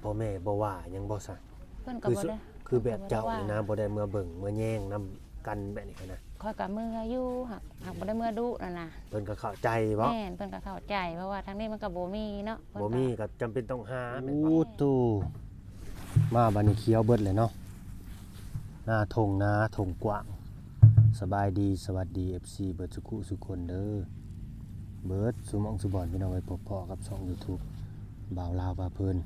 ພໍ່ແມ່ບໍ່ວ່າຫຍັງບໍ່ຊະ? ເພິ່ນກໍບໍ່ໄດ້ ຄືແບບເຈົ້ານີ້ນະ ບໍ່ໄດ້ເມືອເບິ່ງເມືອແຍງນຳກັນແບບນີ້ນະ? ຂ້ອຍກໍເມືອຢູ່ ຫາກ ຫາກບໍ່ໄດ້ເມືອດຸນັ້ນນະ. ເພິ່ນກໍເຂົ້າໃຈບໍ່? ແມ່ນ ເພິ່ນກໍເຂົ້າໃຈ ເພາະວ່າທາງນີ້ມັນກໍບໍ່ມີເນາະ ເພິ່ນ ບໍ່ມີກໍຈຳເປັນຕ້ອງຫາແມ່ນບໍ່? ໂອ້ໂຕ ມາບາດນີ້ຂຽວເບິດເລີຍເນາະ ນາທົ່ງນາທົ່ງກວ້າງ. ສະບາຍດີ ສະຫວັດດີ ເອັຟຊີ ເບິດສຸຂູສຸຄົນເດີ ເບິດສຸໝ່ອງສຸບ່ອນ ພີ່ນ້ອງເອີຍ. ພົບພໍ້ກັບຊ່ອງຢູທູບ ບ່າວລາວພາເພີນ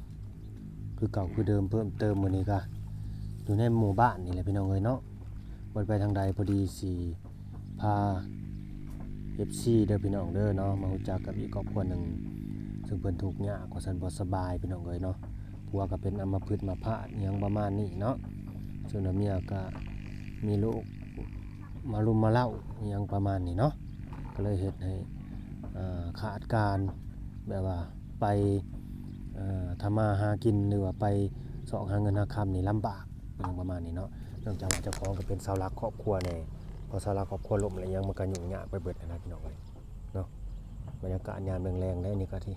ຄືເກົ່າຄືເດີມ. ເພີ່ມເຕີມມື້ນີ້ກະຢູ່ໃນໝູ່ບ້ານນີ້ແຫຼະ ພີ່ນ້ອງເອີຍເນາະ. ບໍ່ໄດ້ໄປທາງໃດ ພໍດີຊິພາ ເອັຟຊີ ເດີພີ່ນ້ອງເດີເນາະ ມາຮູ້ຈັກກັບອີກຄອບຄົວໜຶ່ງ ເຊິ່ງເພິ່ນທຸກຍາກວ່າຊັ້ນ ບໍ່ສະບາຍ ພີ່ນ້ອງເອີຍເນາະ. ຜົວກໍເປັນອຳມະພຶດມະພາດ ອີ່ຫຍັງປະມານນີ້ເນາະ ສ່ວນເມຍກໍມີໂລກມາລຸມມາເລົ້າ ອີ່ຫຍັງປະມານນີ້ເນາະ. ກໍເລີຍເຮັດໃຫ້ ເອີ ຂາດການແບບວ່າໄປ ເອີ ທຳມາຫາກິນ ຫຼືວ່າໄປຊອກຫາເງິນຫາຄຳນີ້ລຳບາກ ອີ່ຫຍັງປະມານນີ້ເນາະ. ເນື່ອງຈາກວ່າເຈົ້າຂອງກໍເປັນເສົາຫຼັກຄອບຄົວແດ່ ພໍເສົາຫຼັກຄອບຄົວລົ້ມແລ້ວ ອີ່ຫຍັງມັນກໍຫຍຸ້ງຍາກໄປເບິດຫັ້ນນະ ພີ່ນ້ອງເອີຍເນາະ. ບັນຍາກາດຍາມແລງໆ ແລ້ວນີ້ກໍທີ່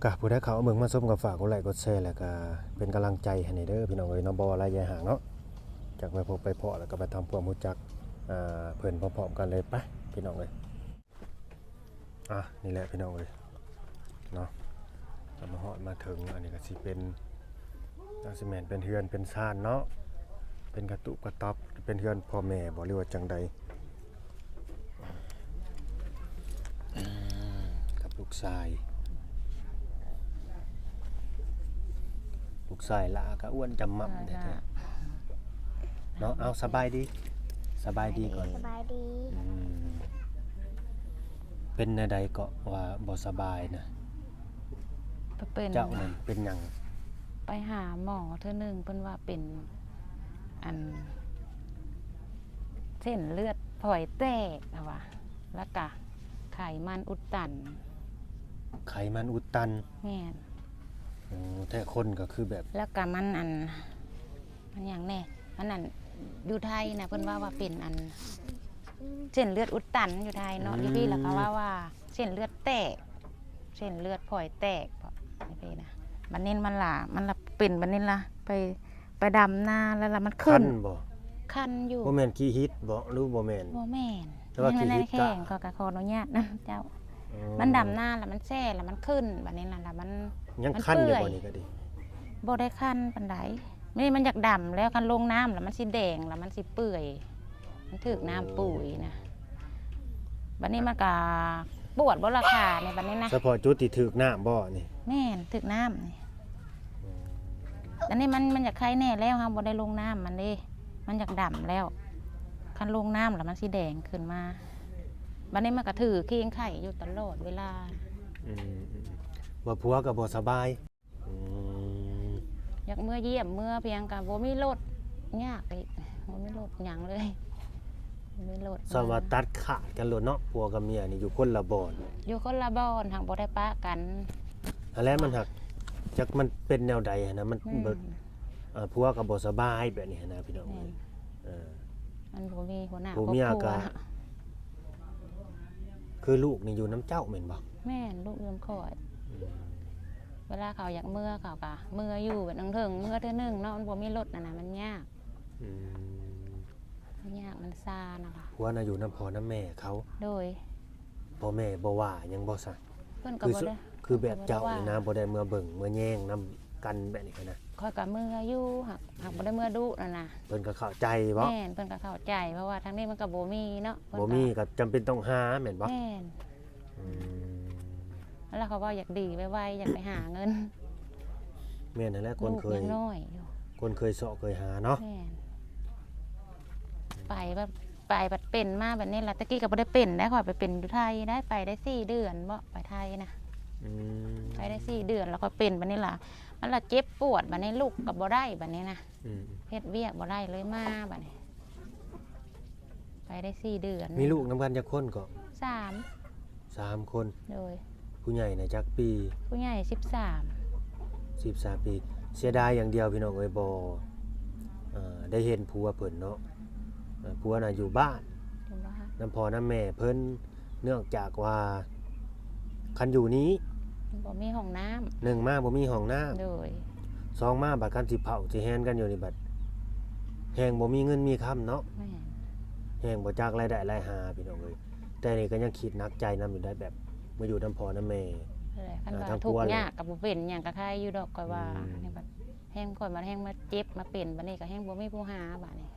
ກະຜູ້ໃດເຂົ້າມາເບິ່ງມາຊົມກໍຝາກກົດໄລ້ກົດແຊ ແລ້ວກະເປັນກຳລັງໃຈໃຫ້ແດ່ເດີພີ່ນ້ອງເອີຍເນາະ. ບໍ່ວ່າໄລຍະຫ່າງເນາະ ຈາກໄປພົບໄປພໍ້ ແລ້ວກໍໄປທຳຄວາມຮູ້ຈັກ ອ່າ ເພິ່ນພ້ອມໆກັນເລີຍ ໄປພີ່ນ້ອງເອີຍ. ອ່ະ ນີ້ແຫຼະພີ່ນ້ອງເອີຍເນາະ ກໍມາຮອດມາເຖິງ ອັນນີ້ກໍຊິເປັນ ກໍຊິແມ່ນເປັນເຮືອນເປັນຊານເນາະ ເປັນກະຕຸກະຕັບ ເປັນເຮືອນພໍ່ແມ່ບໍ່ ຫຼືວ່າຈັ່ງໃດ? ອືມ ກັບລູກຊາຍ ລູກຊາຍຫຼ້າກໍອ້ວນຈຳໝ່ຳແທ້ໆເນາະ. ເອົາ ສະບາຍດີ ສະບາຍດີກ່ອນ ສະບາຍດີ. ອືມ ເປັນແນວໃດເກາະວ່າບໍ່ສະບາຍນະ? ເປັນ ເຈົ້ານັ້ນເປັນຫຍັງ? ໄປຫາໝໍເທື່ອໜຶ່ງ ເພິ່ນວ່າເປັນ ອັນ ເສັ້ນເລືອດຝອຍແຕກ ລະວ່າ ລະກະໄຂມັນອຸດຕັນ. ໄຂມັນອຸດຕັນ? ແມ່ນ. ໂອ້ ແທ້ຄົນກໍຄືແບບ ລະກະມັນ ອັນ ມັນຫຍັງແດ່ ມັນ ອັນ ຢູ່ໄທນະ ເພິ່ນເວົ້າວ່າເປັນ ອັນ ເສັ້ນເລືອດອຸດຕັນຢູ່ໄທເນາະ. ອືມ ຢູ່ພີ້ລະເຂົາເວົ້າວ່າເສັ້ນເລືອດແຕກ ເສັ້ນເລືອດຝອຍແຕກ ຢູ່ພີ້ນະ. ບັດນີ້ມັນລະ ມັນລະເປັນ ບັດນີ້ລະໄປ ໄປດຳນາແລ້ວລະມັນຂຶ້ນ. ຄັນບໍ່? ຄັນຢູ່. ບໍ່ແມ່ນຂີ້ຫິດບໍ່ ຫຼືບໍ່ແມ່ນ? ບໍ່ແມ່ນ. ແຕ່ວ່າ ມັນຢູ່ໃນແຂ້ງ ກະ ກໍ ກໍຂໍອະນຸຍາດນຳເຈົ້າ. ອໍ ມັນດຳນາລະມັນແຊ່ລະມັນຂຶ້ນ ບັດນີ້ລະ ລະມັນ ຍັງຄັນຢູ່ບໍ່ນີ້ກໍດີ? ບໍ່ໄດ້ຄັນປານໃດ. ນີ້ມັນຢາກດຳແລ້ວ ຄັນລົງນ້ຳລະມັນຊິແດງ ລະມັນຊິເປື່ອຍ ມັນຖືກນ້ຳປຸ້ຍນະ. ບັດນີ້ມັນກະປວດບໍ່ລະຂານີ້ ບັດນີ້ນະ? ສະເພາະຈຸດທີ່ຖືກນ້ຳບໍ່ນີ້? ແມ່ນ ຖືກນ້ຳນີ້. ອັນນີ້ມັນ ມັນຢາກໄຄແນ່ແລ້ວ ເຮົາບໍ່ໄດ້ລົງນ້ຳມັນເດ້ ມັນຢາກດຳແລ້ວ. ຄັນລົງນ້ຳລະມັນຊິແດງຂຶ້ນມາ. ບັດນີ້ມັນກະຖືຄີງໄຂ້ຢູ່ຕະຫຼອດເວລາ. ອືມ ອືມ ວ່າຜົວກໍບໍ່ສະບາຍ. ອືມ ຢາກເມືອຢ້ຽມເມືອພຽງກະບໍ່ມີລົດ ຍາກອີກ ບໍ່ມີລົດຫຍັງເລີຍ ບໍ່ມີລົດ. ສະວ່າຕັດຂາດກັນໂລດເນາະ ຜົວກັບເມຍນີ້ຢູ່ຄົນລະບ່ອນ. ຢູ່ຄົນລະບ່ອນ ຫາກບໍ່ໄດ້ປະກັນ. ຫັ້ນແຫຼະ ມັນຫາກ ຈັກມັນເປັນແນວໃດຫັ້ນນະ ມັນ ແມ່ນ ເບີດ ເອີ ຜົວກໍບໍ່ສະບາຍແບບນີ້ຫັ້ນນະ ພີ່ນ້ອງ. ແມ່ນ. ເອີ ມັນບໍ່ມີຫົວໜ້າຄອບຄົວ. ຜົວເມຍກໍ ຄືລູກນີ້ຢູ່ນຳເຈົ້າແມ່ນບໍ່? ແມ່ນ ລູກຢູ່ນຳຂ້ອຍ. ອືມ ເວລາເຂົາຢາກເມືອ ເຂົາກະເມືອຢູ່ ບາດເຖິງເມືອເທື່ອໜຶ່ງເນາະ ມັນບໍ່ມີລົດຫັ້ນນະ ມັນຍາກ. ອືມ ມັນຍາກ ມັນຊານະຄະ. ຜົວນະຢູ່ນຳພໍ່ນຳແມ່ເຂົາ? ໂດຍ. ພໍ່ແມ່ບໍ່ວ່າຫຍັງບໍ່ຊະ? ເພິ່ນກໍບໍ່ໄດ້ ຄືແບບເຈົ້ານີ້ນະ ບໍ່ໄດ້ເມືອເບິ່ງເມືອແຍງນຳກັນແບບນີ້ຫັ້ນນະ? ຂ້ອຍກໍເມືອຢູ່ ຫາກ ຫາກບໍ່ໄດ້ເມືອດຸຫັ້ນນະ. ເພິ່ນກໍເຂົ້າໃຈບໍ່? ແມ່ນ ເພິ່ນກໍເຂົ້າໃຈ ເພາະວ່າທາງນີ້ມັນກໍບໍ່ມີເນາະ ບໍ່ມີກໍຈຳເປັນຕ້ອງຫາແມ່ນບໍ່? ແມ່ນ. ອືມ ແລ້ວເຂົາເວົ້າຢາກດີໄວໆ ຢາກໄປຫາເງິນ. ແມ່ນຫັ້ນແຫຼະ ຄົນເຄີຍ ລູກຍັງນ້ອຍຢູ່ ຄົນເຄີຍເຊາະເຄີຍຫາເນາະ. ແມ່ນ. ໄປແບບ ໄປບັດເປັນມາແບບນີ້ລະ ແຕ່ກີ້ກໍບໍ່ໄດ້ເປັນໄດ໋ ຂ້ອຍໄປເປັນຢູ່ໄທໄດ໋ ໄປໄດ້ສີ່ເດືອນບໍ ໄປໄທນະ. ອືມ ໄປໄດ້ສີ່ເດືອນ ແລ້ວກໍເປັນແບບນີ້ລະ ມັນລະເຈັບປວດ ບັດນີ້ລຸກກໍບໍ່ໄດ້ ບັດນີ້ນະ. ອືມ ເຮັດວຽກບໍ່ໄດ້ເລີຍ ມາບັດນີ້ ໄປໄດ້ສີ່ເດືອນ. ມີລູກນຳກັນຈັກຄົນເກາະ? ສາມ. ສາມຄົນ. ໂດຍ. ຜູ້ໃຫຍ່ນະຈັກປີ? ຜູ້ໃຫຍ່ສິບສາມ. ສິບສາມປີ. ເສຍດາຍຢ່າງດຽວພີ່ນ້ອງເອີຍ ບໍ່ ເອີ ໄດ້ເຫັນຜົວເພິ່ນເນາະ. ເອີ ຜົວນະຢູ່ບ້ານ ຢູ່ບ້ານ ນຳພໍ່ນຳແມ່ເພິ່ນ. ເນື່ອງຈາກວ່າ ຄັນຢູ່ນີ້ ບໍ່ມີຫ້ອງນ້ຳ ໜຶ່ງມາບໍ່ມີຫ້ອງນ້ຳ ໂດຍ ສອງມາບັດຄັນຊິເຜົາຊິແຮ່ນກັນຢູ່ນີ້ບັດ ແຮ່ງບໍ່ມີເງິນມີຄຳເນາະ ແມ່ນ ແຮ່ງບໍ່ຈັກລາຍໄດ້ລາຍຫາ ພີ່ນ້ອງເອີຍ. ແຕ່ນີ້ກໍຍັງຄິດໜັກໃຈນຳຢູ່ໄດ໋ ແບບມາຢູ່ນຳພໍ່ນຳແມ່ ເອີ ຄັນວ່າທຸກຍາກກໍບໍ່ເປັນຫຍັງ ກໍໄຄຢູ່ດອກ ຂ້ອຍວ່າ ແຮ່ງຂ້ອຍມາແຮ່ງມາເຈັບມາເປັນ ບັດນີ້ກໍແຮ່ງບໍ່ມີຜູ້ຫາບັດນີ້.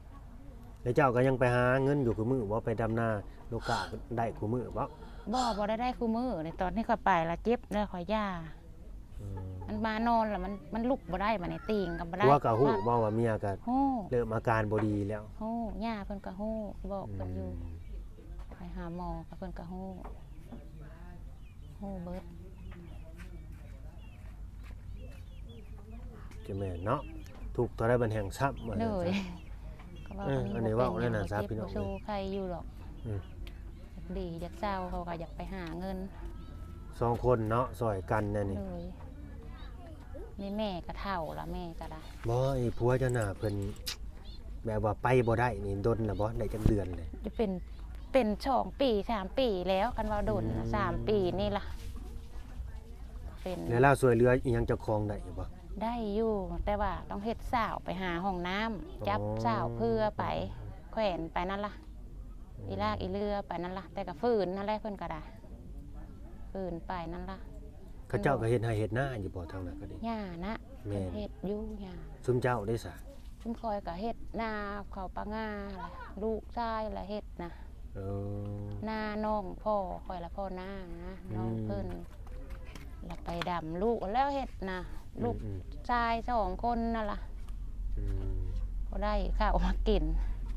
ແລ້ວເຈົ້າກໍຍັງໄປຫາເງິນຢູ່ຄູ່ມື້ບໍ່? ໄປດຳນາລູກຄ້າໄດ້ຄູ່ມື້ບໍ່? ບໍ່ ບໍ່ໄດ້ໄດ້ຄູ່ມື້ ຕອນທີ່ຂ້ອຍໄປລະເຈັບແລ້ວຂ້ອຍຢ່າ ອືມ ມັນມານອນລະ ມັນ ມັນລຸກບໍ່ໄດ້ ບັດນີ້ຕີງກໍບໍ່ໄດ້. ຜົວກໍຮູ້ບໍ່ວ່າເມຍກໍເລີ່ມອາການບໍ່ດີແລ້ວ? ຮູ້ ຍ່າເພິ່ນກໍຮູ້ ບອກເພິ່ນຢູ່ ອືມ ໄປຫາໝໍກໍເພິ່ນກໍຮູ້ ຮູ້ເບິດ. ຈະແມ່ນເນາະ ທຸກເທົ່າໃດມັນແຮ່ງຊ້ຳວ່າຊັ້ນຊະ. ເອີ ອັນນີ້ເວົ້າແນວນັ້ນຊະພີ່ນ້ອງເອີຍ ໄຄຢູ່ດອກ ອືມ ຢາກດີຢາກເຊົາ ເຂົາກໍຢາກໄປຫາເງິນ ສອງຄົນເນາະ ຊ່ອຍກັນແນວນີ້. ໂດຍ ນີ້ແມ່ກໍເຖົ້າລະ ແມ່ກໍໄດ້ ບໍ່ ອີ່ຜົວເຈົ້ານະ ເພິ່ນແບບວ່າໄປບໍ່ໄດ້ນີ້ ດົນລະບໍ່? ໄດ້ຈັກເດືອນແລ້ວ? ຈະເປັນ ເປັນສອງປີ ສາມປີແລ້ວ ຄັນວ່າດົນນະ ອືມ ສາມປີນີ້ລະ ເປັນ ແລ້ວລາວຊ່ວຍເຫຼືອອີ່ຫຍັງເຈົ້າຂອງໄດ້ຢູ່ບໍ່? ໄດ້ຢູ່ ແຕ່ວ່າຕ້ອງເຮັດສາວໄປຫາຫ້ອງນ້ຳ ຈັບສາວເພື່ອໄປ ແຂວນໄປນັ້ນລະ ອີລາກອີເລືອໄປນັ້ນລະ ແຕ່ກໍຝືນນັ້ນແຫຼະ ເພິ່ນກໍໄດ້ ຝືນໄປນັ້ນລະ. ເຂົາເຈົ້າກໍເຮັດໄຮ່ເຮັດນາຢູ່ບໍ່ທາງນັ້ນກໍດີ? ຍ່ານະ ແມ່ນ ເຮັດຢູ່ຍ່າ. ຊຸມເຈົ້າເດ້ສະ? ຊຸມຂ້ອຍກໍເຮັດນາ ເຂົ້າປາງາ ລູກຊາຍລະເຮັດນະ. ເອີ ນານ້ອງພໍ່ຂ້ອຍລະ ພໍ່ນານະ ອືມ ນ້ອງເພິ່ນ ລະໄປດຳ ລູກແລ້ວເຮັດນະ ອືມ ລູກຊາຍສອງຄົນນັ້ນລະ ອືມ ບໍ່ໄດ້ເຂົ້າມາກິນ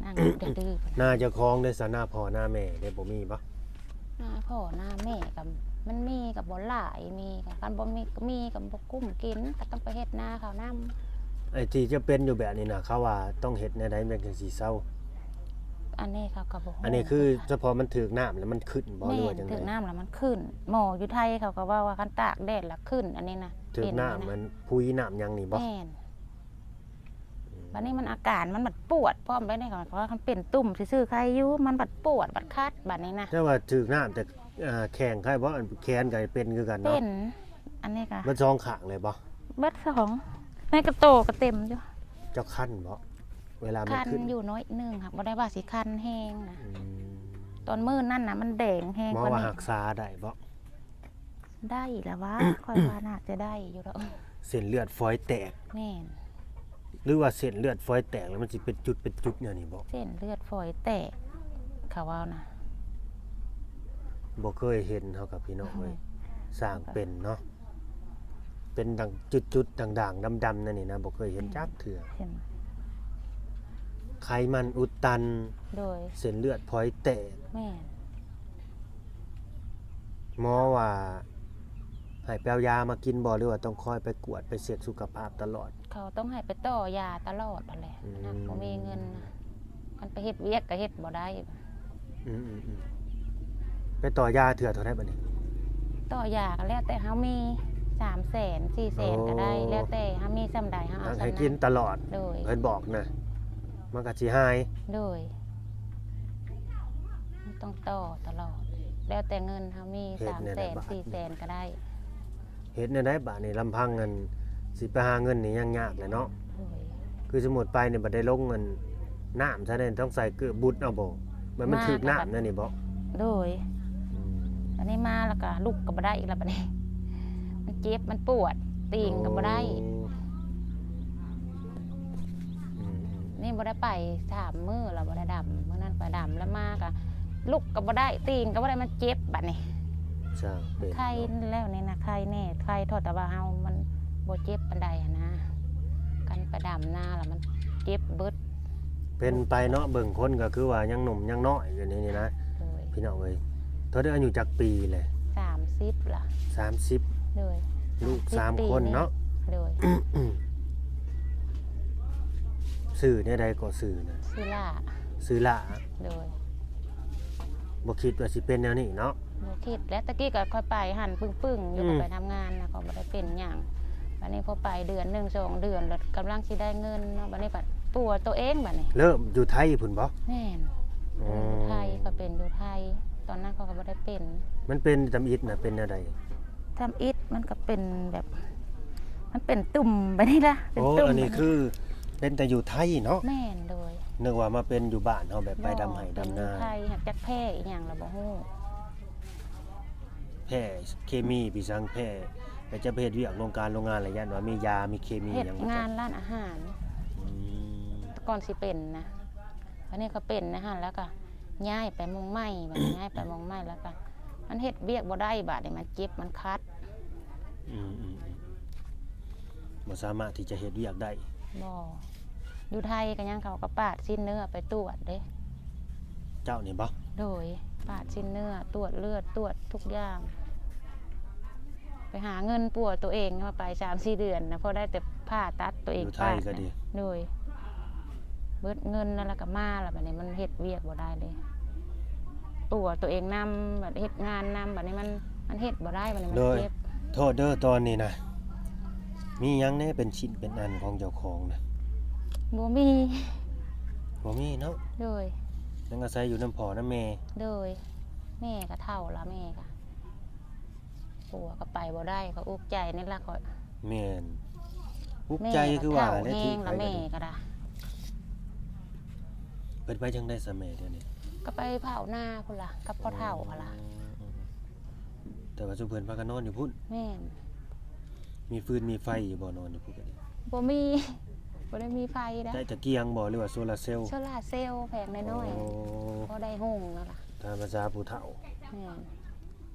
ນັ່ງດື້ໆ. ນາເຈົ້າຂອງເດ້ສະ? ນາພໍ່ນາແມ່ເດ້ ບໍ່ມີບໍ່? ນາພໍ່ນາແມ່ກໍມັນມີກໍບໍ່ຫຼາຍ ມີກໍຄັນບໍ່ມີ ມີກໍບໍ່ກຸ້ມກິນ ກໍຕ້ອງໄປເຮັດນາເຂົານຳ. ໄອ້ທີ່ຈະເປັນຢູ່ແບບນີ້ນະ ເຂົາວ່າຕ້ອງເຮັດແນວໃດມັນຈັ່ງຊິເຊົາ? ອັນນີ້ເຂົາກໍບໍ່ຮູ້ ອັນນີ້ຄືສະເພາະມັນຖືກນ້ຳແລ້ວມັນຂຶ້ນບໍ່ ຫຼືວ່າຈັ່ງໃດ? ຖືກນ້ຳແລ້ວມັນຂຶ້ນ ໝໍຢູ່ໄທເຂົາກໍເວົ້າວ່າຄັນຕາກແດດລະຂຶ້ນ ອັນນີ້ນະ ຖືກນ້ຳ ມັນຜຸຍນ້ຳຫຍັງນີ້ບໍ່? ແມ່ນ. ບັດນີ້ມັນອາການມັນບັດປວດພ້ອມໄດ໋ ເພາະວ່າຄັນເປັນຕຸ່ມຊື່ໆໄຄຢູ່ ມັນບັດປວດບັດຄັດບັດນີ້ນະ. ແຕ່ວ່າຖືກນ້ຳແຕ່ ເອີ ແຂ້ງໄຄບໍ່? ອັນແຂນກໍເປັນຄືກັນເນາະ. ເປັນ ອັນນີ້ກໍ ເບິດສອງຂ້າງເລີຍບໍ່? ເບິດສອງ ໃນກະໂຕກໍເຕັມຢູ່. ເຈົ້າຄັນບໍ່? ເວລາມັນຂຶ້ນ ຄັນຢູ່ໜ້ອຍໜຶ່ງ ຫາກບໍ່ໄດ້ວ່າຊິຄັນແຮງນະ. ອືມ ຕອນມື້ນັ້ນນະມັນແດງແຮງ ໝໍວ່າຮັກສາໄດ້ບໍ່? ໄດ້ລະວ່າ ຂ້ອຍວ່າໜ້າຈະໄດ້ຢູ່ດອກ. ເສັ້ນເລືອດຝອຍແຕກ. ແມ່ນ. ຫຼືວ່າເສັ້ນເລືອດຝອຍແຕກແລ້ວມັນຊິເປັນຈຸດເປັນຈຸດແນວນີ້ບໍ່? ເສັ້ນເລືອດຝອຍແຕກ ເຂົາເວົ້ານະ. ບໍ່ເຄີຍເຫັນ ເຮົາກັບພີ່ນ້ອງເອີຍ ຊ່າງເປັນເນາະ ເປັນດັ່ງຈຸດໆ ດ່າງໆ ດຳໆ ແນວນີ້ນະ ບໍ່ເຄີຍເຫັນຈັກເທື່ອ. ເຫັນ ໄຂມັນອຸດຕັນ. ໂດຍ. ເສັ້ນເລືອດຝອຍແຕກ. ແມ່ນ. ໝໍວ່າໃຫ້ໄປເອົາຢາມາກິນບໍ່ ຫຼືວ່າຕ້ອງຄອຍໄປກວດໄປເຊັກສຸຂະພາບຕະຫຼອດ? ເຂົາຕ້ອງໃຫ້ໄປຕໍ່ຢາຕະຫຼອດຫັ້ນແຫຼະ. ອືມ. ນະ ບໍ່ມີເງິນນະ ຄັນໄປເຮັດວຽກກໍເຮັດບໍ່ໄດ້. ອືມໆໆ ໄປຕໍ່ຢາເທື່ອເທົ່າໃດບັດນີ້? ຕໍ່ຢາກໍແລ້ວແຕ່ເຮົາມີ ສາມແສນ ສີ່ແສນກໍໄດ້. ໂອ້. ແລ້ວແຕ່ເຮົາມີສ່ຳໃດເຮົາເອົາສ່ຳນັ້ນ ໃຫ້ກິນຕະຫຼອດ. ໂດຍ. ເພິ່ນບອກນະ ມັນກໍຊິຫາຍ. ໂດຍ. ມັນຕ້ອງຕໍ່ຕະຫຼອດ ແລ້ວແຕ່ເງິນເຮົາມີ ສາມແສນ ສີ່ແສນກໍໄດ້. ເຮັດແນວໃດບາດນີ້? ລຳພັງອັນຊິໄປຫາເງິນນີ້ຍັງຍາກແຫຼະເນາະ. ໂດຍ. ຄືສົມມຸດໄປນີ້ບັດໄດ້ລົງອັນນ້ຳຊະແດ່ ຕ້ອງໃສ່ເກີບບຸດເອົາບໍ່? ມັນ ມັນຖືກນ້ຳແນວນີ້ບໍ່? ໂດຍ. ອືມ. ອັນນີ້ມາແລ້ວກໍລຸກກໍບໍ່ໄດ້ອີກແລ້ວບັດນີ້ ມັນເຈັບ ມັນປວດ ຕີງກໍບໍ່ໄດ້. ໂອ້. ອືມໆ. ນີ້ບໍ່ໄດ້ໄປສາມມື້ແລ້ວ ບໍ່ໄດ້ດຳ. ມື້ນັ້ນໄປດຳແລ້ວມາກໍລຸກກໍບໍ່ໄດ້ ຕີງກໍບໍ່ໄດ້ ມັນເຈັບບັດນີ້. ຊ່າງເປັນເນາະ. ໄຄແລ້ວນີ້ນະ ໄຄແນ່ ໄຄເທົ່າແຕ່ວ່າເຮົາມັນບໍ່ເຈັບປານໃດຫັ້ນນະ. ຄັນໄປດຳນາແລ້ວມັນເຈັບເບິດ. ເປັນໄປເນາະ ເບິ່ງຄົນກໍຄືວ່າຍັງໜຸ່ມຍັງນ້ອຍຢູ່ນີ້ນີ້ນະ. ໂດຍ. ພີ່ນ້ອງເອີຍ ເທົ່າໃດ ອາຍຸຈັກປີແຫຼະ? ສາມສິບລະ. ສາມສິບ. ໂດຍ. ລູກສາມຄົນເນາະ. ໂດຍ. ຊື່ແນວໃດກໍຊື່ນະ? ຊື່ຫຼ້າ. ຊື່ຫຼ້າ. ໂດຍ. ບໍ່ຄິດວ່າຊິເປັນແນວນີ້ເນາະ. ບໍ່ຄິດແຫຼະ ແຕ່ກີ້ກໍຂ້ອຍໄປຫັ້ນປຶ້ງໆຢູ່ ອືມ ກໍໄປທຳງານນະ ກໍບໍ່ໄດ້ເປັນຫຍັງ. ບັດນີ້ພໍໄປເດືອນໜຶ່ງສອງເດືອນ ແລ້ວກຳລັງຊິໄດ້ເງິນເນາະ ບັດນີ້ບັດປົວໂຕເອງບັດນີ້. ເລີ່ມຢູ່ໄທພຸ້ນບໍ່? ແມ່ນ. ອໍ. ເລີ່ມຢູ່ໄທ ກໍເປັນຢູ່ໄທ ຕອນນັ້ນເຂົາກໍບໍ່ໄດ້ເປັນ. ມັນເປັນທຳອິດນະ ເປັນແນວໃດ? ທຳອິດມັນກໍເປັນແບບ ມັນເປັນຕຸ່ມແບບນີ້ລະ ເປັນ ໂອ້ ຕຸ່ມ ອັນນີ້ຄືເປັນແຕ່ຢູ່ໄທເນາະ? ແມ່ນ ໂດຍ ນຶກວ່າມາເປັນຢູ່ບ້ານເຮົາ ແບບໄປດຳໄຮ່ດຳນາ ບໍ່ ຢູ່ໄທ ຫາກຈັກແພ້ອີ່ຫຍັງລະບໍ່ຮູ້ ແພ້ເຄມີ ປີສັງ ແພ້ ແລ້ວຈະໄປເຮັດວຽກໂຮງການໂຮງງານ ລະຢ້ານວ່າມີຢາມີເຄມີ ເຮັດ ຫຍັງ ງານຮ້ານອາຫານ ອືມ ກ່ອນຊິເປັນນະ ອັນນີ້ກໍເປັນໃນຫັ້ນ ແລ້ວກໍຍ້າຍໄປໝ່ອງໃໝ່ ບາດນີ້ຍ້າຍໄປໝ່ອງໃໝ່ ແລ້ວກໍມັນເຮັດວຽກບໍ່ໄດ້ ບາດນີ້ມັນເຈັບມັນຂັດ ອືມໆໆ ບໍ່ສາມາດທີ່ຈະເຮັດວຽກໄດ້ ບໍ່ ຢູ່ໄທກໍຍັງ ເຂົາກໍປາດຊີ້ນເນື້ອໄປຕວດເດ້ ເຈົ້ານີ້ບໍ່? ໂດຍ ປາດຊີ້ນເນື້ອ ຕວດເລືອດ ຕວດທຸກຢ່າງ ໄປຫາເງິນປົວຕົວເອງ ມາໄປສາມສີ່ເດືອນນະ ພໍໄດ້ແຕ່ຜ່າຕັດຕົວເອງ ຢູ່ໄທກໍດີ ໂດຍ ເບິດເງິນນັ້ນ ແລ້ວກໍມາ ແລ້ວບາດນີ້ມັນເຮັດວຽກບໍ່ໄດ້ເດ້ ປົວຕົວເອງນຳ ບາດເຮັດງານນຳ ບາດນີ້ມັນ ມັນເຮັດບໍ່ໄດ້ ບາດນີ້ມັນ ໂດຍ ເຈັບ ໂທດເດີ ຕອນນີ້ນະ ມີຫຍັງແດ່ເປັນຊິ້ນເປັນອັນຂອງເຈົ້າຂອງນະ? ບໍ່ມີ ບໍ່ມີເນາະ? ໂດຍ ຍັງອາໄສຢູ່ນຳພໍ່ນຳແມ່ ໂດຍ ແມ່ກໍເຖົ້າລະ ແມ່ກໍ ຜົວກໍໄປບໍ່ໄດ້ ກໍອຸກໃຈນີ້ລະຂ້ອຍ ແມ່ນ ອຸກໃຈຄືວ່າແຫຼະ ແມ່ກໍເຖົ້າແຮງລະ ຖືກໄປ ແມ່ກໍໄດ້ ເພິ່ນໄປທາງໃດຊະແມ່ດຽວນີ້? ກໍໄປເຜົານາພຸ້ນລະ ກັບພໍ່ເຖົ້າຫັ້ນລະ ອໍ ແຕ່ວ່າຊຸມເພິ່ນພາກັນນອນຢູ່ພຸ້ນ ແມ່ນ ມີຟືນມີໄຟຢູ່ບໍ່? ນອນຢູ່ພຸ້ນກໍດີ ບໍ່ມີ ບໍ່ໄດ້ມີໄຟເດ້ ໃຊ້ຕະກຽງບໍ່ ຫຼືວ່າໂຊລາເຊວ? ໂຊລາເຊວແຜງນ້ອຍໆ ອໍ ພໍໄດ້ຮຸ່ງນັ້ນລະ ຕາມພາສາຜູ້ເຖົ້າ ແມ່ນ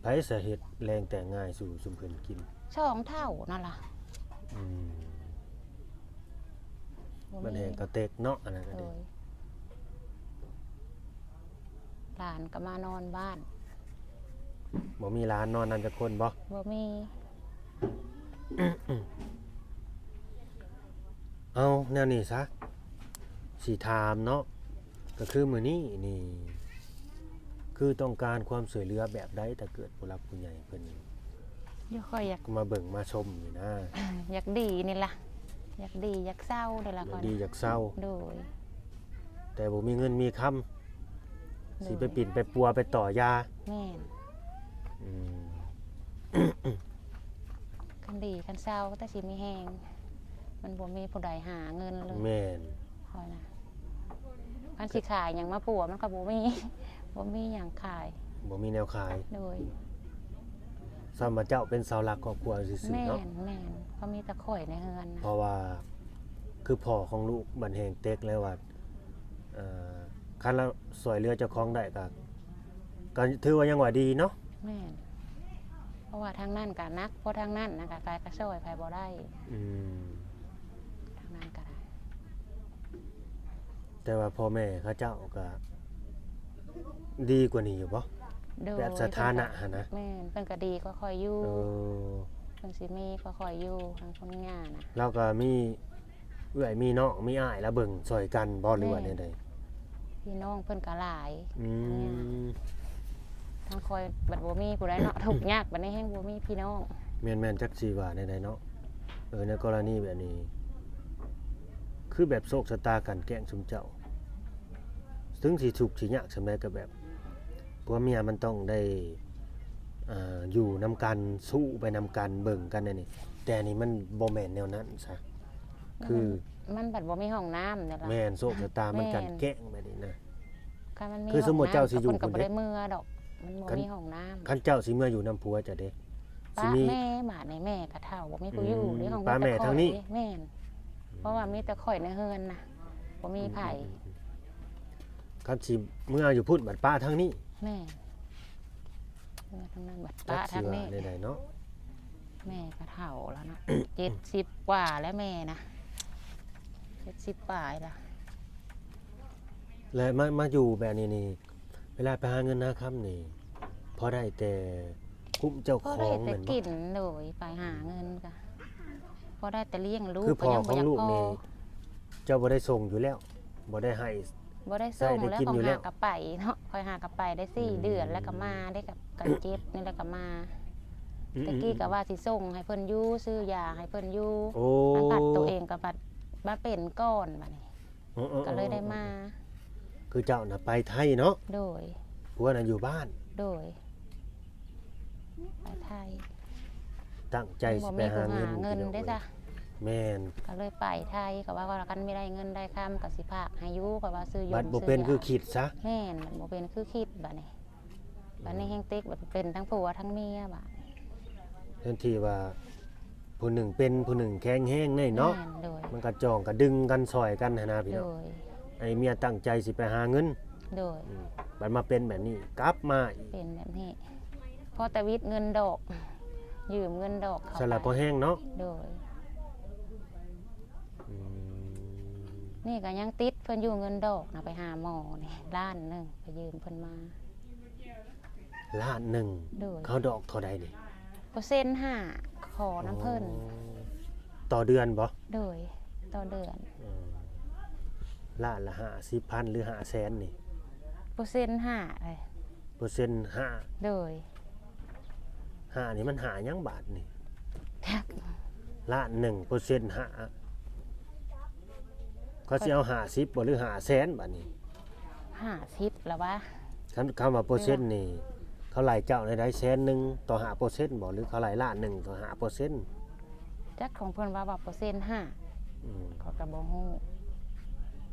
ໃຜສາເຫດແລງແຕ່ງງ່າຍສູ່ຊຸມເພິ່ນກິນ? ສອງເຖົ້ານັ້ນລະ ອືມ ບໍ່ມີ ມັນແຮງກະເຕັກເນາະ ອັນນັ້ນກໍດີ ໂດຍ ຫຼານກໍມານອນບ້ານ ບໍ່ມີຫຼານນອນນຳຈັກຄົນບໍ່? ບໍ່ມີ ເອົາແນວນີ້ຊະ ຊິຖາມເນາະ ກໍຄືມື້ນີ້ນີ້ ຄືຕ້ອງການຄວາມຊ່ວຍເຫຼືອແບບໃດ ຖ້າເກີດຜູ້ຫຼັກຜູ້ໃຫຍ່ເພິ່ນ ດຽວຂ້ອຍຢາກ ມາເບິ່ງມາຊົມນີ້ນະ? ຢາກດີນີ້ລະ ຢາກດີ ຢາກເຊົານີ້ລະ ຢາກດີ ຂ້ອຍ ຢາກເຊົາ ໂດຍ ແຕ່ບໍ່ມີເງິນມີຄຳ ໂດຍ ຊິໄປປິ່ນໄປປົວໄປຕໍ່ຢາ ແມ່ນ ອືມ ຄັນດີຄັນເຊົາກໍແຕ່ຊິມີແຮງ ມັນບໍ່ມີຜູ້ໃດຫາເງິນເລີຍ ແມ່ນ ຂ້ອຍນະ ຄັນຊິຂາຍຫຍັງມາປົວມັນກໍບໍ່ມີ ບໍ່ມີຫຍັງຂາຍ ບໍ່ມີແນວຂາຍ ໂດຍ ສ່ຳວ່າເຈົ້າເປັນເສົາຫຼັກຄອບຄົວຊື່ໆເນາະ ແມ່ນໆ ກໍມີແຕ່ຂ້ອຍໃນເຮືອນນະ ເພາະວ່າຄືພໍ່ຂອງລູກບັດແຮງເຕັກແລ້ວວ່າ ເອີ ຄັນລາວຊ່ວຍເຫຼືອເຈົ້າຂອງໄດ້ກໍ ກໍຖືວ່າຍັງວ່າດີເນາະ ແມ່ນ ເພາະວ່າທາງນັ້ນກໍໜັກ ເພາະທາງນັ້ນນະກໍ ກໍ ກໍຊ່ວຍໃຜບໍ່ໄດ້ ອືມ ທາງນັ້ນກໍໄດ້ ແຕ່ວ່າພໍ່ແມ່ເຂົາເຈົ້າກໍດີກວ່ານີ້ຢູ່ບໍ່? ໂດຍ ແບບສະຖານະຫັ້ນນະ ແມ່ນ ເພິ່ນກໍດີກວ່າຂ້ອຍຢູ່ ເອີ ເພິ່ນຊິມີກວ່າຂ້ອຍຢູ່ ທາງຄົນຍ່ານະ ລາວກໍມີເອື້ອຍມີນ້ອງມີອ້າຍລະເບິ່ງຊ່ອຍກັນບໍ່ ຫຼືວ່າແນວໃດ? ພີ່ນ້ອງເພິ່ນກໍຫຼາຍ ອືມ ທາງຂ້ອຍບັດບໍ່ມີຜູ້ໃດເນາະ ທຸກຍາກບັດນີ້ແຮງບໍ່ມີພີ່ນ້ອງ ແມ່ນໆ ຈັກຊິວ່າແນວໃດເນາະ ເອີ ໃນກໍລະນີແບບນີ້ ຄືແບບໂຊກຊະຕາກັ່ນແກ້ງຊຸມເຈົ້າ ເຖິງຊິທຸກຊິຍາກສ່ຳໃດກໍແບບ ຜົວເມຍມັນຕ້ອງໄດ້ ເອີ ຢູ່ນຳກັນ ສູ້ໄປນຳກັນ ເບິ່ງກັນແນວນີ້ ແຕ່ນີ້ມັນບໍ່ແມ່ນແນວນັ້ນຊະ ຄື ມັນ ມັນບັດບໍ່ມີຫ້ອງນ້ຳນີ້ລະ ແມ່ນ ໂຊກຊະຕາມັນກັ່ນແກ້ງແບບນີ້ນະ ຄັນມັນມີ ຄືສົມມຸດເຈົ້າຊິຢູ່ພຸ້ນເດ້ ເພິ່ນກໍບໍ່ໄດ້ເມືອດອກ ມັນບໍ່ມີຫ້ອງນ້ຳ ຄັນເຈົ້າຊິເມືອຢູ່ນຳຜົວເຈົ້າເດ້ ຊິມີ ປະແມ່ ບາດນີ້ແມ່ກໍເຖົ້າ ບໍ່ມີຜູ້ຢູ່ເດ້ ອືມ ຂອງ ປະແມ່ທາງນີ້ ແມ່ນ ເພາະວ່າມີແຕ່ຂ້ອຍໃນເຮືອນນະ ບໍ່ມີໃຜ ອືມ ຄັນຊິເມືອຢູ່ພຸ້ນບັດປະທາງນີ້ ແມ່ນ ເມືອທາງນັ້ນບັດປະທາງນີ້ ຈັກຊິວ່າແນວໃດເນາະ ແມ່ກໍເຖົ້າແລ້ວເນາະ ເຈັດສິບກວ່າແລ້ວແມ່ນະ ເຈັດສິບປາຍລະ ແລະ ມາ ມາຢູ່ແບບນີ້ນີ້ ເວລາໄປຫາເງິນຫາຄຳນີ້ ພໍໄດ້ແຕ່ຄຸ້ມເຈົ້າຂອງ ພໍໄດ້ແຕ່ ແມ່ນບໍ່? ກິນ ໂດຍ ໄປຫາເງິນກະພໍໄດ້ແຕ່ລ້ຽງລູກ ຄືພໍ່ຂອງລູກນີ້ ເຈົ້າບໍ່ໄດ້ສົ່ງຢູ່ແລ້ວ ບໍ່ໄດ້ໃຫ້ ບໍ່ໄດ້ສົ່ງແລ້ວ ຂອງຫາກະໄປເນາະ ຂ້ອຍຫາກະໄປໄດ້ສີ່ເດືອນ ແລ້ວກະມາ ໄດ້ກະ ກະເຈັບນີ້ແລ້ວກະມາ ອືມ ແຕ່ກີ້ກະວ່າຊິສົ່ງໃຫ້ເພິ່ນຢູ່ ຊື້ຢາໃຫ້ເພິ່ນຢູ່ ໂອ້ ອັນພັດໂຕເອງກະພັດມາເປັນກ່ອນບາດນີ້ ເອີໆໆ ກໍເລີຍໄດ້ມາ ຄືເຈົ້ານະໄປໄທເນາະ ໂດຍ ຜົວນະຢູ່ບ້ານ ໂດຍ ໄປໄທ ຕັ້ງໃຈຊິໄປຫາເງິນ ບໍ່ມີຜູ້ຫາເງິນເດ້ຊະ ພີ່ນ້ອງເອີຍ. ແມ່ນ ກໍເລີຍໄປໄທ ກໍວ່າກັນ ມີໄດ້ເງິນໄດ້ຄຳກໍຊິຝາກໃຫ້ຢູ່ ກໍວ່າຊື້ຢົນ ບັດບໍ່ເປັນຄືຄິດຊະ. ແມ່ນ ມັນບໍ່ເປັນຄືຄິດບັດນີ້ ບັດນີ້ແຮງຕິດ ບັດເປັນທັງຜົວທັງເມຍບັດນີ້ ແທນທີ່ວ່າຜູ້ໜຶ່ງເປັນ ຜູ້ໜຶ່ງແຂງແຮງແດ່ເນາະ. ແມ່ນ ໂດຍ ມັນກະຈ່ອງກະດຶງກັນຊ່ອຍກັນຫັ້ນນະ ພີ່ນ້ອງ. ໂດຍ ອັນນີ້ເມຍຕັ້ງໃຈຊິໄປຫາເງິນ ໂດຍ ອືມ ບັດມາເປັນແບບນີ້ ກັບມາອີກ ເປັນແບບນີ້ ພໍແຕ່ຫວິດເງິນດອກ ຢືມເງິນດອກເຂົາ ສະລະ ໄປ ພໍແຮງເນາະ. ໂດຍ ອືມ ນີ້ກໍຍັງຕິດເພິ່ນຢູ່ເງິນດອກນະ ໄປຫາໝໍນີ້ລ້ານໜຶ່ງ ໄປຢືມເພິ່ນມາ ລ້ານໜຶ່ງ. ໂດຍ ເຂົາດອກເທົ່າໃດນີ້? ເປີເຊັນຫ້າ ຂໍນຳເພິ່ນ. ອໍ ຕໍ່ເດືອນບໍ່? ໂດຍ ຕໍ່ເດືອນ. ເອີ ລ້ານລະຫ້າສິບພັນ ຫຼື ຫ້າແສນນີ້? ເປີເຊັນຫ້າເລີຍ. ເປີເຊັນຫ້າ. ໂດຍ ຫ້ານີ້ມັນຫ້າຫຍັງບາດນີ້? ຈັກ ລ້ານໜຶ່ງ ເປີເຊັນຫ້າ ເຂົາຊິເອົາຫ້າສິບບໍ່ ຫຼື ຫ້າແສນບາດນີ້? ຫ້າສິບລະວະ ຄັນ ຄຳວ່າເປີເຊັນນີ້ ເອີ ເຂົາໄລ່ເຈົ້າແນວໃດ? ແສນໜຶ່ງຕໍ່ຫ້າເປີເຊັນບໍ່ ຫຼື ເຂົາໄລ່ລ້ານໜຶ່ງຕໍ່ຫ້າເປີເຊັນ? ຈັກ ຂອງເພິ່ນວ່າ ວ່າເປີເຊັນຫ້າ. ອືມ ຂ້ອຍກໍບໍ່ຮູ້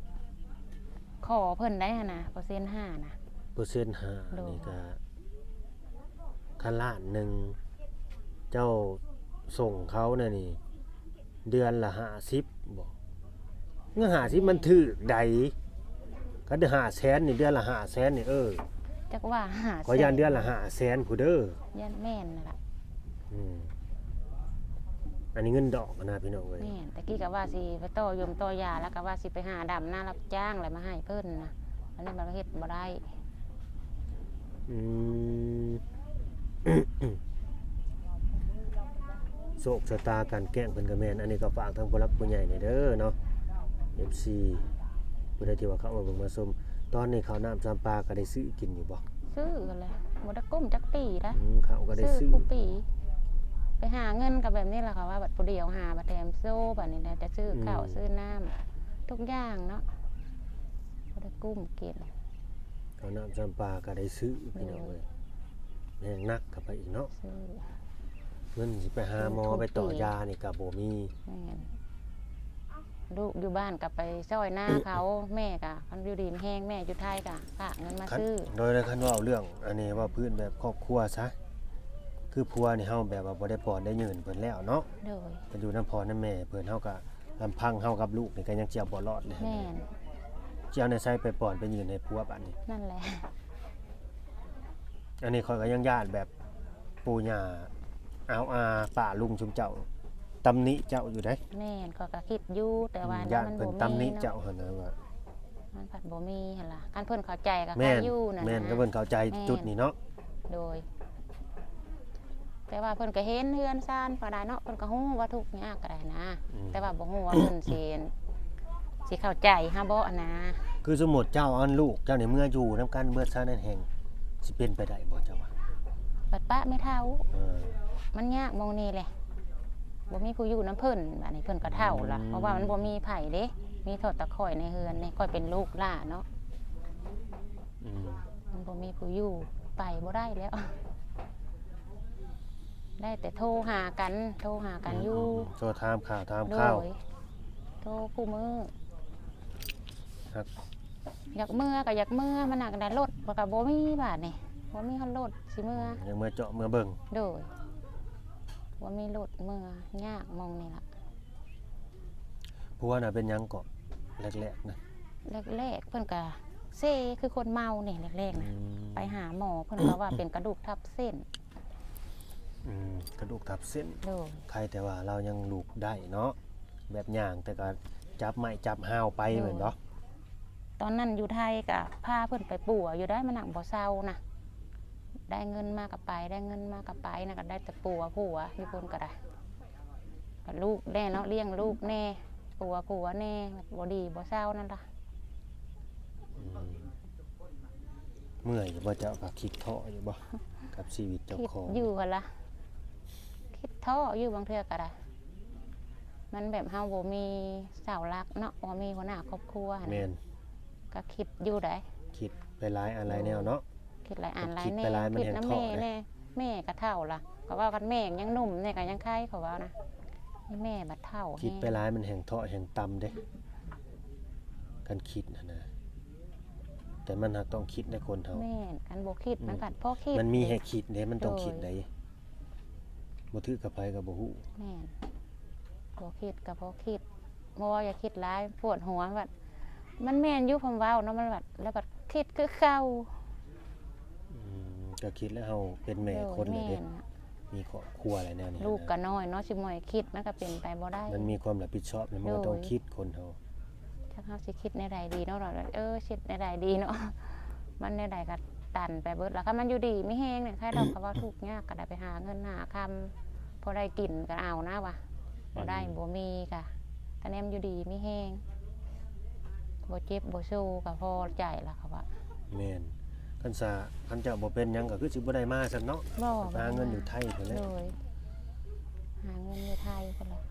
ຂໍເພິ່ນໄດ້ຫັ້ນນະ ເປີເຊັນຫ້ານະ. ເປີເຊັນຫ້າ ໂດຍ ນີ້ກະ ຄັນລ້ານໜຶ່ງ ເຈົ້າສົ່ງເຂົາແນວນີ້ ເດືອນລະຫ້າສິບບໍ່? ເງິນຫ້າສິບມັນຖືກໃດ໋ ຄັນໄດ້ຫ້າແສນນີ້ ເດືອນລະຫ້າແສນນີ້ ເອີ ຈັກວ່າຫ້າແສນ ຂ້ອຍຢ້ານເດືອນລະຫ້າແສນພຸ້ນເດີ. ຢ້ານແມ່ນນັ້ນລະ. ອືມ ອັນນີ້ເງິນດອກນະ ພີ່ນ້ອງເອີຍ. ແມ່ນ ແຕ່ກີ້ກໍວ່າຊິໄປຕໍ່ຢົງຕໍ່ຢາ ແລ້ວກໍວ່າຊິໄປຫາດຳນາຮັບຈ້າງ ແລ້ວມາໃຫ້ເພິ່ນນະ ອັນນີ້ມັນເຮັດບໍ່ໄດ້. ອືມ ໂຊກຊະຕາການແກ້ງເພິ່ນກໍແມ່ນ. ອັນນີ້ກໍຝາກທາງຜູ້ຫຼັກຜູ້ໃຫຍ່ແດ່ເດີເນາະ ເອັຟຊີ ຜູ້ໃດທີ່ວ່າເຂົ້າມາເບິ່ງມາຊົມ. ຕອນນີ້ເຂົ້ານ້ຳຊຳປາກໍໄດ້ຊື້ກິນຢູ່ບໍ່? ຊື້ຫັ້ນແຫຼະ ບໍ່ໄດ້ກຸ້ມຈັກປີນະ. ອືມ ເຂົ້າກໍໄດ້ຊື້ ຊື້ຄູ່ປີ. ໄປຫາເງິນກໍແບບນີ້ລະ ເຂົາວ່າບັດຜູ້ດຽວຫາ ບັດແຖມໂຊ ບັດນີ້ນະ ຈະຊື້ເຂົ້າ ອືມ ຊື້ນ້ຳ ທຸກຢ່າງເນາະ ບໍ່ໄດ້ກຸ້ມກິນ. ເຂົ້ານ້ຳຊຳປາກໍໄດ້ຊື້ ພີ່ນ້ອງເອີຍ. ໂດຍ ແຮງໜັກເຂົ້າໄປອີກເນາະ ຊື້ ເງິນຊິໄປຫາໝໍ ຊື້ທຸກ ໄປຕໍ່ຢານີ້ກໍບໍ່ມີ. ແມ່ນ ລູກຢູ່ບ້ານກໍໄປຊ່ອຍນາເຂົາ ແມ່ກໍ ຄັນຢູ່ດີມີແຮງ ແມ່ຢູ່ໄທກໍຝາກເງິນມາຊື້. ໂດຍ ຄັນເວົ້າເລື່ອງອັນນີ້ ເວົ້າພື້ນແບບຄອບຄົວຊະ ຄືຜົວນີ້ ເຮົາແບບວ່າບໍ່ໄດ້ປ້ອນໄດ້ຍື່ນເພິ່ນແລ້ວເນາະ. ໂດຍ ເພິ່ນຢູ່ນຳພໍ່ນຳແມ່ເພິ່ນ ເຮົາກໍ ລຳພັງເຮົາກັບລູກນີ້ກໍຍັງຊິເອົາບໍ່ລອດເລີຍ. ແມ່ນ ຊິເອົາແນວໃສໄປປ້ອນໄປຍື່ນໃຫ້ຜົວບາດນີ້? ນັ້ນແຫຼະ. ອັນນີ້ຂ້ອຍກໍຍັງຢ້ານແບບປູ່ຍ່າອາວອາປ້າລຸງຊຸມເຈົ້າຕຳໜິເຈົ້າຢູ່ເດ້. ແມ່ນ ຂ້ອຍກໍຄິດຢູ່ ແຕ່ວ່າ ອືມ ຢ້ານເພິ່ນຕຳໜິເຈົ້າຫັ້ນນະ ວ່າມັນພັດບໍ່ມີຫັ້ນລະ. ຄັນເພິ່ນເຂົ້າໃຈກໍ ແມ່ນ ໃຄຢູ່ນັ້ນ ແມ່ນ ນະ ກໍເພິ່ນເຂົ້າໃຈ ແມ່ນ ຈຸດນີ້ເນາະ. ໂດຍ ແຕ່ວ່າເພິ່ນກໍເຫັນເຮືອນຊານກໍໄດ້ເນາະ ເພິ່ນກໍຮູ້ວ່າທຸກຍາກກໍໄດ້ນະ. ອືມ ແຕ່ວ່າບໍ່ຮູ້ວ່າເພິ່ນຊິ ຊິເຂົ້າໃຈເຮົາບໍ່ຫັ້ນນະ. ຄືສົມມຸດເຈົ້າອັນລູກເຈົ້ານີ້ເມືອຢູ່ນຳກັນເບິດຊະ ນັ້ນແຮ່ງຊິເປັນໄປໄດ້ບໍ່ເຈົ້າວ່າ? ບັດປະແມ່ເຖົ້າ ເອີ ມັນຍາກໝ່ອງນີ້ແຫຼະ ບໍ່ມີຜູ້ຢູ່ນຳເພິ່ນ. ບາດນີ້ເພິ່ນກໍເຖົ້າລະ ອືມ ເພາະວ່າມັນບໍ່ມີໃຜເດ້ ມີເທົ່າແຕ່ຂ້ອຍໃນເຮືອນນີ້ ຂ້ອຍເປັນລູກຫຼ້າເນາະ. ອືມ ມັນບໍ່ມີຜູ້ຢູ່ ໄປບໍ່ໄດ້ແລ້ວ ໄດ້ແຕ່ໂທຫາກັນ ໂທຫາກັນຢູ່. ອືມ ໂທຖາມຂ່າວຖາມຂ່າວ. ໂດຍ ໂທຄູ່ມື້. ຮັກ ຢາກເມືອກໍຢາກເມືອ ມານັກໄດ້ລົດກໍບໍ່ມີ ບາດນີ້ບໍ່ມີຮອດລົດຊິເມືອ. ອືມ ຢາກເມືອເຈາະເມືອເບິ່ງ. ໂດຍ ບໍ່ມີລົດເມືອ ຍາກໝ່ອງນີ້ລະ. ຜົວນະເປັນຫຍັງເກາະ ແລກໆນະ? ແລກໆເພິ່ນກະເຊຄືຄົນເມົານີ້ ແລກໆນະ. ອືມ ໄປຫາໝໍເພິ່ນກໍວ່າເປັນກະດູກທັບເສັ້ນ. ອືມ ກະດູກທັບເສັ້ນ. ໂດຍ ໄຄແຕ່ວ່າລາວຍັງລຸກໄດ້ເນາະ ແບບຍ່າງ ແຕ່ກໍຈັບໄມ້ຈັບຮາວໄປ. ໂດຍ ແມ່ນບໍ່? ຕອນນັ້ນຢູ່ໄທກໍພາເພິ່ນໄປປົວຢູ່ໄດ໋ ມານັ່ງບໍ່ເຊົານະ ໄດ້ເງິນມາກໍໄປ ໄດ້ເງິນມາກໍໄປນະ ກໍໄດ້ແຕ່ປົວຜົວຢູ່ພຸ້ນກໍໄດ້. ກໍລູກແດ່ເນາະ ລ້ຽງລູກແດ່ ປົວຜົວແດ່ ບໍ່ດີບໍ່ເຊົານັ້ນລະ. ອືມ ເມື່ອຍຢູ່ບໍ່ ເຈົ້າກໍຄິດທໍ້ຢູ່ບໍ່ ກັບຊີວິດເຈົ້າຂອງ? ຄິດຢູ່ຫັ້ນລະ ຄິດທໍ້ຢູ່ບາງເທື່ອກໍໄດ້ ມັນແບບເຮົາບໍ່ມີເສົາຫຼັກເນາະ ບໍ່ມີຫົວໜ້າຄອບຄົວຫັ້ນ. ແມ່ນ ກໍຄິດຢູ່ໃດ໋ ຄິດໄປຫຼາຍອັນຫຼາຍແນວເນາະ. ໂດຍ ຄິດຫຼາຍອັນຫຼາຍແນວ ຄິດໄປຫຼາຍມັນແຮ່ງທໍ້ເດ້. ແມ່ກໍເຖົ້າລະ ກໍເວົ້າກັນແມ່ຍັງໜຸ່ມນີ້ກໍຍັງໄຄ ເຂົາເວົ້ານະ ນີ້ແມ່ບັດເຖົ້າ ຄິດໄປຫຼາຍມັນແຮ່ງເທາະແຮ່ງຕ່ຳເດ້ ຄັນຄິດຫັ້ນນະ ແຕ່ມັນຫາກຕ້ອງຄິດໃນຄົນເຮົາ ແມ່ນ ຄັນບໍ່ຄິດ ອືມ ມັນກໍພໍຄິດ ມັນມີໃຫ້ຄິດເດ້ ມັນຕ້ອງ ໂດຍ ຄິດໃດ ບໍ່ຖືກກັບໃຜກໍບໍ່ຮູ້ ແມ່ນ ບໍ່ຄິດກໍພໍຄິດ ບໍ່ເວົ້າຢ່າຄິດຫຼາຍ ປວດຫົວ ມັນແມ່ນຢູ່ ຄວາມເວົ້າເນາະ ມັນບັດ ແລ້ວບັດຄິດຄືເກົ່າ ອືມ ກໍຄິດແລ້ວເຮົາເປັນແມ່ ໂດຍ ຄົນແລ້ວເດ້ ແມ່ນ ມີຄອບຄົວແລ້ວແນວນີ້ ລູກກໍນ້ອຍເນາະ ຊິບໍ່ໃຫ້ຄິດ ມັນກໍເປັນໄປບໍ່ໄດ້ ມັນມີຄວາມຮັບຜິດຊອບ ແລ້ວມັນກໍ ໂດຍ ຕ້ອງຄິດ ຄົນເຮົາ ຈັກເຮົາຊິຄິດແນວໃດດີເນາະ ເອີ ຄິດແນວໃດດີເນາະ ມັນແນວໃດກໍຕັນໄປເບິດ ແລ້ວຄັນມັນຢູ່ດີມີແຮງນີ້ ໃຄດອກ ເຂົາເວົ້າທຸກຍາກກໍໄດ້ໄປຫາເງິນຫາຄຳ ພໍໄດ້ກິນກໍເອົານະວ່າ ບໍ່ໄດ້ ອືມ ບໍ່ມີກໍ ຄະແນນຢູ່ດີມີແຮງ ບໍ່ເຈັບບໍ່ໂຊກໍພໍໃຈລະ ເຂົາວ່າ ແມ່ນ ຄັນຊະ ຄັນເຈົ້າບໍ່ເປັນຫຍັງກໍຄືຊິບໍ່ໄດ້ມາຊັ້ນເນາະ ບໍ່ ຫາເງິນຢູ່ໄທພຸ້ນແຫຼະ ໂດຍ ຫາເງິນຢູ່ໄທພຸ້ນແຫຼະ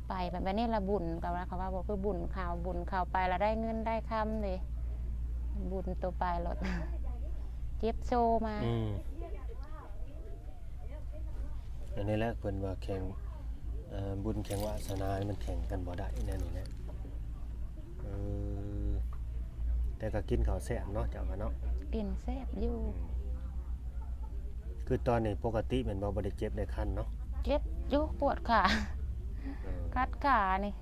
ໄປແບບນີ້ລະບຸນ ກໍວ່າ ເຂົາວ່າບໍ່ຄືບຸນເຂົ້າ ບຸນເຂົ້າໄປລະໄດ້ເງິນໄດ້ຄຳເດ້ ບຸນໂຕໄປໂລດ ເຈັບໂຊມາ ອືມ ອັນນີ້ແຫຼະເພິ່ນວ່າແຂ່ງ ເອີ ບຸນແຂ່ງວາສະໜາ ມັນແຂ່ງກັນບໍ່ໄດ້ແນວນີ້ແຫຼະ ເອີ ແຕ່ກໍກິນເຂົ້າແຊບເນາະ ເຈົ້າກໍເນາະ ກິນແຊບຢູ່ ອືມ ຄືຕອນນີ້ປົກກະຕິແມ່ນບໍ່ ບໍ່ໄດ້ເຈັບໄດ້ຄັນເນາະ ເຈັບຢູ່ ປວດຂາ ເອີ ຄັດຂານີ້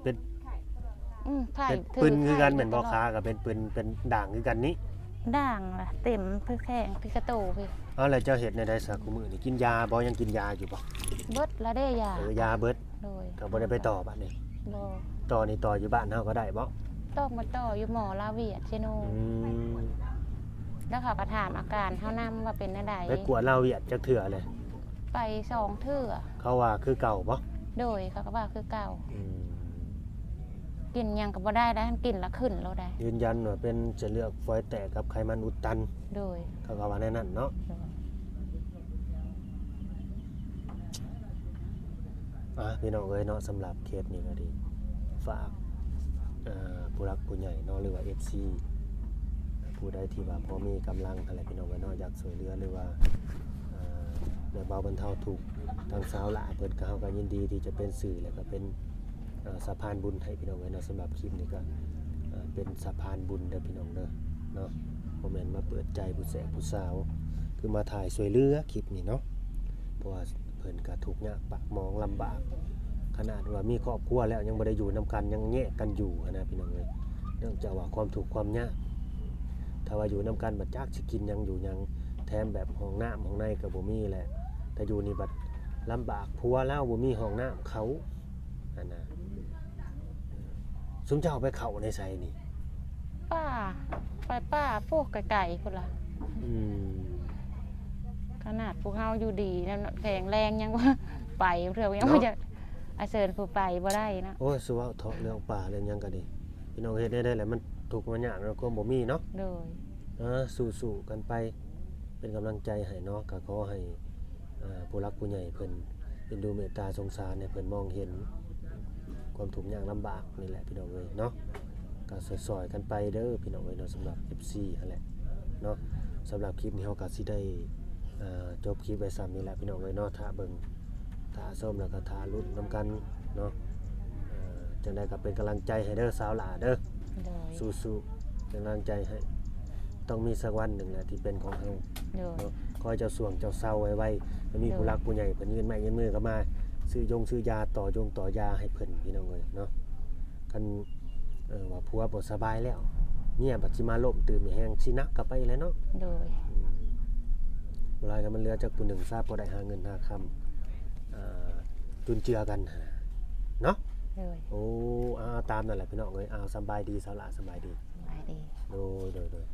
ເປັນ ອືມ ໄຂ້ ເປັນປຶ້ນຄືກັນແມ່ນບໍ່ ຂາກໍເປັນປຶ້ນ ເປັນດ່າງຄືກັນນີ້ ດ່າງລະເຕັມຄືແຂ້ງຄືກະໂຕພີ້ ເອົາ ແລ້ວເຈົ້າເຮັດແນວໃດຊະ ຄູ່ມື້ນີ້ກິນຢາບໍ່ ຍັງກິນຢາຢູ່ບໍ່ ເບິດລະເດ້ຢາ ເອີ ຢາເບິດ ໂດຍ ກໍບໍ່ໄດ້ໄປຕໍ່ບັດນີ້ ບໍ່ ຕໍ່ນີ້ຕໍ່ຢູ່ບ້ານເຮົາກໍໄດ້ບໍ່ ຕ້ອງມາຕໍ່ຢູ່ໝໍລາວຫວຽດເຊໂນ ອືມ ແລ້ວເຂົາກໍຖາມອາການເຮົານຳວ່າເປັນແນວໃດ ໄປກວດລາວຫວຽດຈັກເທື່ອແລ້ວ ໄປສອງເທື່ອ ເຂົາວ່າຄືເກົ່າບໍ່ ໂດຍ ເຂົາກໍວ່າຄືເກົ່າ ອືມ ກິນຫຍັງກໍບໍ່ໄດ້ ໄດ້ກິນລະຂຶ້ນໂລດໄດ໋ ຢືນຢັນວ່າເປັນເສັ້ນເລືອດຝອຍແຕກກັບໄຂມັນອຸດຕັນ ໂດຍ ເຂົາກໍວ່າແນວນັ້ນເນາະ ໂດຍ ອ່າ ພີ່ນ້ອງເອີຍເນາະ ສຳລັບເຄສນີ້ກໍດີ ຝາກ ເອີ ຜູ້ຫຼັກຜູ້ໃຫຍ່ເນາະ ຫຼືວ່າ ເອັຟຊີ ຜູ້ໃດທີ່ວ່າພໍມີກຳລັງຫັ້ນແຫຼະ ພີ່ນ້ອງເອີຍເນາະ ຢາກຊ່ວຍເຫຼືອ ຫຼືວ່າ ເອີ ແບ່ງເບົາບັນເທົາທຸກ ທາງສາວຫຼ້າເພິ່ນກໍ ເຮົາກໍຍິນດີທີ່ຈະເປັນສື່ ແລ້ວກໍເປັນ ເອີ ສະພານບຸນໃຫ້ ພີ່ນ້ອງເອີຍເນາະ ສຳລັບຄລິບນີ້ກໍ ເອີ ເປັນສະພານບຸນເດີພີ່ນ້ອງເດີເນາະ ບໍ່ແມ່ນມາເປີດໃຈຜູ້ແສບຜູ້ສາວ ຄືມາຖ່າຍຊ່ວຍເຫຼືອຄລິບນີ້ເນາະ ເພາະວ່າເພິ່ນກໍທຸກຍາກປາກໝອງລຳບາກ ຂະໜາດວ່າມີຄອບຄົວແລ້ວຍັງບໍ່ໄດ້ຢູ່ນຳກັນ ຍັງແຍກກັນຢູ່ຫັ້ນນະ ພີ່ນ້ອງເອີຍ ເນື່ອງຈາກວ່າຄວາມທຸກຄວາມຍາກ ຖ້າວ່າຢູ່ນຳກັນບັດຈັກຊິກິນຫຍັງຢູ່ຫຍັງ ແຖມແບບຫ້ອງນ້ຳຫ້ອງໃນກໍບໍ່ມີແຫຼະ ແຕ່ຢູ່ນີ້ບັດລຳບາກ ຜົວລາວບໍ່ມີຫ້ອງນ້ຳເຂົ້າ ຫັ້ນນະ ຊຸມເຈົ້າໄປເຂົ້າໃນໃສນີ້? ປ່າ ໄປປ່າພຸ້ນ ໄກໆພຸ້ນລະ ອືມ ຂະໜາດພວກເຮົາຢູ່ດີແລ້ວເນາະ ແຂງແຮງຍັງວ່າໄປເທື່ອ ຍັງ ເນາະ ບໍ່ຢາກ ອາເຊີນຜູ້ໄປບໍ່ໄດ້ເນາະ ໂອ້ຍ ສູ່ເວົ້າເຖາະ ເລື່ອງປ່າເລື່ອງຫຍັງກໍດີ ພີ່ນ້ອງເຮັດແນວໃດແຫຼະ ມັນທຸກມັນຍາກນຳຄວາມບໍ່ມີເນາະ ໂດຍ ເອີ ສູ້ໆກັນໄປ ເປັນກຳລັງໃຈໃຫ້ເນາະ ກໍຂໍໃຫ້ ເອີ ຜູ້ຫຼັກຜູ້ໃຫຍ່ເພິ່ນເອັນດູເມດຕາສົງສານໃຫ້ເພິ່ນມອງເຫັນຄວາມທຸກຍາກລຳບາກນີ້ແຫຼະ ພີ່ນ້ອງເອີຍເນາະ ກໍຊ່ອຍໆກັນໄປເດີພີ່ນ້ອງເອີຍເນາະ ສຳລັບເອັຟຊີຫັ້ນແຫຼະເນາະ ສຳລັບຄລິບນີ້ເຮົາກໍຊິໄດ້ ເອີ ຈົບຄລິບໄວ້ສ່ຳນີ້ແຫຼະພີ່ນ້ອງເອີຍເນາະ ຖ້າເບິ່ງ ຖ້າຊົມແລ້ວກໍຖ້າລຸ້ນນຳກັນເນາະ ເອີ ຈັ່ງໃດກໍເປັນກຳລັງໃຈໃຫ້ເດີສາວຫຼ້າເດີ ໂດຍ ສູ້ໆ ເປັນກຳລັງໃຈໃຫ້ ຕ້ອງມີສັກວັນໜຶ່ງແຫຼະທີ່ເປັນຂອງເຮົາ ໂດຍ ເນາະ ຂໍໃຫ້ເຈົ້າຊ່ວງເຈົ້າເຊົາໄວໆ ແລ້ວມີ ໂດຍ ຜູ້ຫຼັກຜູ້ໃຫຍ່ເພິ່ນຍື່ນໄມ້ຍື່ນມືເຂົ້າມາ ຊື້ຢົງຊື້ຢາ ຕໍ່ຢົງຕໍ່ຢາໃຫ້ເພິ່ນ ພີ່ນ້ອງເອີຍເນາະ ຄັນ ເອີ ວ່າຜົວບໍ່ສະບາຍແລ້ວ ເມຍບັດຊິມາລົ້ມຕື່ມໃຫ້ແຮງ ຊິໜັກເຂົ້າໄປແຫຼະເນາະ ໂດຍ ອືມ ບໍ່ຫຼາຍກໍມັນເຫຼືອຈັກຜູ້ໜຶ່ງຊະ ພໍໄດ້ຫາເງິນຫາຄຳ ອ່າ ຈຸນເຈືອກັນຫັ້ນນະ ເນາະ ໂດຍ ໂອ້ ເອົາ ຕາມນັ້ນແຫຼະພີ່ນ້ອງເອີຍ ເອົາ ສຳບາຍດີສາວຫຼ້າ ສຳບາຍດີ ສຳບາຍດີ ໂດຍ ໂດຍ ໂດຍ.